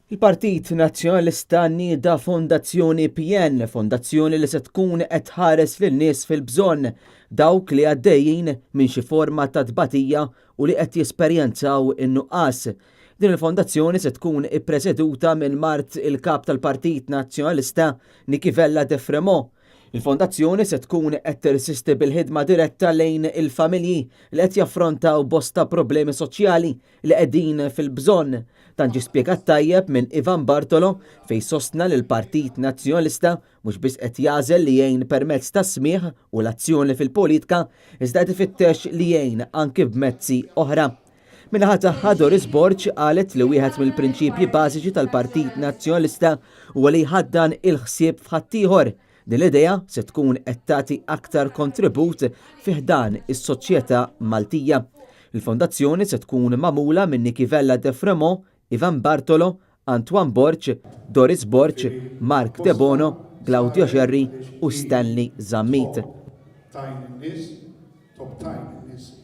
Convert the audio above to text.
Il-Partit Nazzjonalista nieda Fondazzjoni PN, fondazzjoni li se tkun qed tħares lin-nies fil-bżonn, dawk li għaddejjin minn xi forma ta' tbatija u li qed jesperjenzaw in-nuqqas. Din il-fondazzjoni se tkun ippreseduta minn mart il-Kap tal-Partit Nazzjonalista Nickie Vella de Fremaux. Il-fondazzjoni se tkun qed tirsisti bil-ħidma diretta lejn il-familji li qed jaffrontaw bosta problemi soċjali li qegħdin fil-bżonn. Dan ġie spjegat tajjeb minn Ivan Bartolo fejn sostna li l-Partit Nazzjonalista mhux biss qed jagħżel li jgħin permezz tas-smigħ u l-azzjoni fil-politika iżda qed ifittex li jgħin anki b'mezzi oħra. Min-naħa tagħha Doris Borg qalet li wieħed mill-prinċipji bażiċi tal-Partit Nazzjonalista huwa li jħaddan il-ħsieb f'ħaddieħor. Din l-idea se tkun qed tagħti aktar kontribut fi ħdan is-soċjetà Maltija. Il-fondazzjoni se tkun magħmula minn Nickie Vella de Fremaux, Ivan Bartolo, Antoine Borg, Doris Borg, Mark Debono, Claudio Scerri u Stanley Zammit. Tajn in-nies, top tajn in-nies.